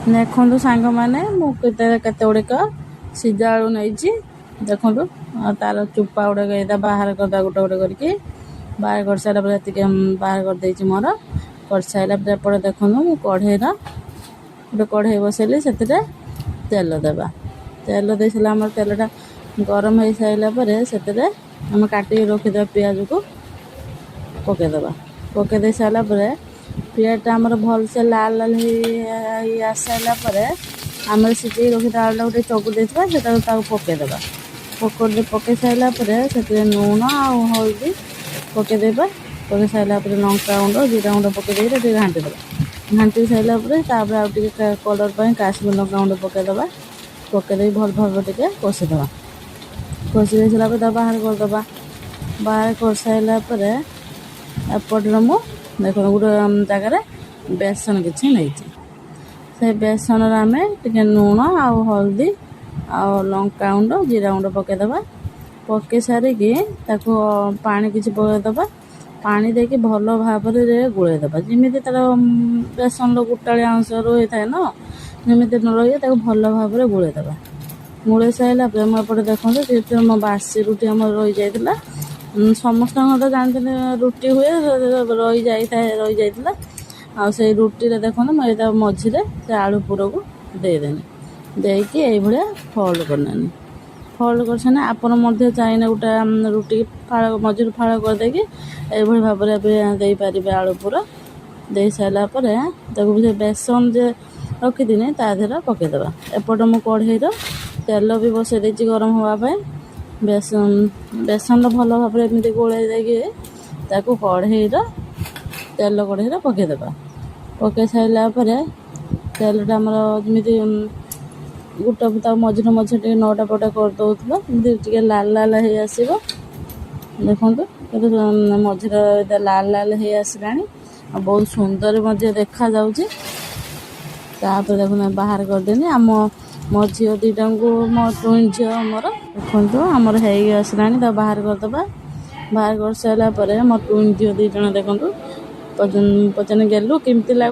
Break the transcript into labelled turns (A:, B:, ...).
A: ଦେଖନ୍ତୁ ସାଙ୍ଗମାନେ, ମୁଁ କେତେ କେତେ ଗୁଡ଼ିକ ସିଝା ଆଳୁ ନେଇଛି। ଦେଖନ୍ତୁ, ଆଉ ତାର ଚୋପା ଗୁଡ଼ାକ ଏଇଟା ବାହାର କରିଦେବା ଗୋଟେ ଗୋଟେ କରିକି। ବାହାର କରିସାରିଲା ପରେ ଏତିକି ବାହାର କରିଦେଇଛି ମୋର। କରିସାରିଲା ପରେ ଏପଟେ ଦେଖନ୍ତୁ, ମୁଁ କଢ଼େଇର ଗୋଟେ କଢ଼େଇ ବସେଇଲି। ସେଥିରେ ତେଲ ଦେବା। ତେଲ ଦେଇସାରିଲା, ଆମର ତେଲଟା ଗରମ ହେଇସାରିଲା ପରେ ସେଥିରେ ଆମେ କାଟିକି ରଖିଥିବା ପିଆଜକୁ ପକାଇଦେବା। ପକାଇ ଦେଇ ସାରିଲା ପରେ ପିଆଜଟା ଆମର ଭଲସେ ଲାଲ ଲାଲ ହେଇ ଆସିସାରିଲା ପରେ ଆମେ ସିଝେଇ ରଖିଥିବା ଆଳୁଟାକୁ ଟିକେ ଚକୁଟି ଦେଇଥିବା, ସେଟାକୁ ତାକୁ ପକାଇଦେବା। ପକାଇ ସାରିଲା ପରେ ସେଥିରେ ଲୁଣ ଆଉ ହଳଦୀ ପକାଇଦେବା। ପକାଇ ସାରିଲା ପରେ ଲଙ୍କା ଗୁଣ୍ଡ, ଜିରା ଗୁଣ୍ଡ ପକାଇ ଦେଇକି ଟିକେ ଘାଣ୍ଟି ଦେବା। ଘାଣ୍ଟି ସାରିଲା ପରେ ତାପରେ ଆଉ ଟିକେ କଲର୍ ପାଇଁ କାଶ୍ମୀର ଲଙ୍କା ଗୁଣ୍ଡ ପକାଇଦେବା। ପକାଇ ଦେଇକି ଭଲ ଭାବରେ ଟିକେ କଷିଦେବା। କଷି ଦେଇ ସାରିଲା ପରେ ତାକୁ ବାହାର କରିଦେବା। ବାହାର କରିସାରିଲା ପରେ ଏପଟରେ ମୁଁ ଦେଖନ୍ତୁ, ଗୋଟେ ଜାଗାରେ ବେସନ କିଛି ନେଇଛି। ସେ ବେସନରେ ଆମେ ଟିକେ ଲୁଣ ଆଉ ହଳଦୀ ଆଉ ଲଙ୍କା ଗୁଣ୍ଡ, ଜିରା ଗୁଣ୍ଡ ପକାଇଦେବା। ପକାଇ ସାରିକି ତାକୁ ପାଣି କିଛି ପକାଇଦେବା। ପାଣି ଦେଇକି ଭଲ ଭାବରେ ଗୋଳେଇ ଦେବା, ଯେମିତି ତା'ର ବେସନର ଗୋଟାଳିଆ ଅଂଶ ରହିଥାଏ ନା, ଯେମିତି ନ ରହିବ, ତାକୁ ଭଲ ଭାବରେ ଗୋଳେଇ ଦେବା। ଗୋଳେଇ ସାରିଲା ପରେ ମୁଁ ଏପଟେ ଦେଖନ୍ତୁ, ଯେହେତୁ ମୋ ବାସି ରୁଟି ଆମର ରହିଯାଇଥିଲା, ସମସ୍ତଙ୍କ ତ ଜାଣିଛନ୍ତି ରୁଟି ହୁଏ, ରହିଯାଇଥାଏ, ରହିଯାଇଥିଲା। ଆଉ ସେଇ ରୁଟିରେ ଦେଖନ୍ତୁ, ମୁଁ ଏଇଟା ମଝିରେ ସେ ଆଳୁ ପୁରକୁ ଦେଇଦେନି। ଦେଇକି ଏଇଭଳିଆ ଫୋଲ୍ଡ କରିନେନି। ଫୋଲ୍ଡ କରିସାରିଲେ ଆପଣ ମଧ୍ୟ ଚାହିଁଲେ ଗୋଟେ ରୁଟି ଫାଳ, ମଝିରୁ ଫାଳ କରିଦେଇକି ଏଇଭଳି ଭାବରେ ବି ଦେଇପାରିବେ। ଆଳୁ ପୁର ଦେଇ ସାରିଲା ପରେ ତାକୁ ସେ ବେସନ ଯେ ରଖିଥିନି, ତା ଦେହରେ ପକାଇଦେବା। ଏପଟେ ମୁଁ କଢ଼େଇର ତେଲ ବି ବସାଇ ଦେଇଛି ଗରମ ହେବା ପାଇଁ। ବେସନର ଭଲ ଭାବରେ ଏମିତି ଗୋଳେଇ ଦେଇକି ତାକୁ କଢ଼େଇର ତେଲ କଢ଼େଇରେ ପକାଇଦେବା। ପକାଇ ସାରିଲା ପରେ ତେଲଟା ଆମର ଯେମିତି ଗୋଟେ ତା ମଝିରେ ମଝିରେ ଟିକେ ନଅଟା ପଟା କରିଦେଉଥିବା, ଏମିତି ଟିକେ ଲାଲ ଲାଲ ହେଇ ଆସିବ। ଦେଖନ୍ତୁ, କିନ୍ତୁ ମଝିରେ ଲାଲ ଲାଲ ହେଇ ଆସିଲାଣି ଆଉ ବହୁତ ସୁନ୍ଦର ମଧ୍ୟ ଦେଖାଯାଉଛି। ତାପରେ ଦେଖନ୍ତୁ, ବାହାର କରିଦେନି ଆମ ମୋ ଝିଅ ଦୁଇଟାଙ୍କୁ, ମୋ ଟୁଇନ୍ ଝିଅ ମୋର। ଦେଖନ୍ତୁ, ଆମର ହେଇ ଆସିଲାଣି, ତାକୁ ବାହାର କରିଦେବା। ବାହାର କରିସାରିଲା ପରେ ମୋ ଟୁଇନ୍ ଝିଅ ଦୁଇ ଜଣ ଦେଖନ୍ତୁ, ପଚାରି ଗେଲୁ କେମିତି ଲାଗୁଛି।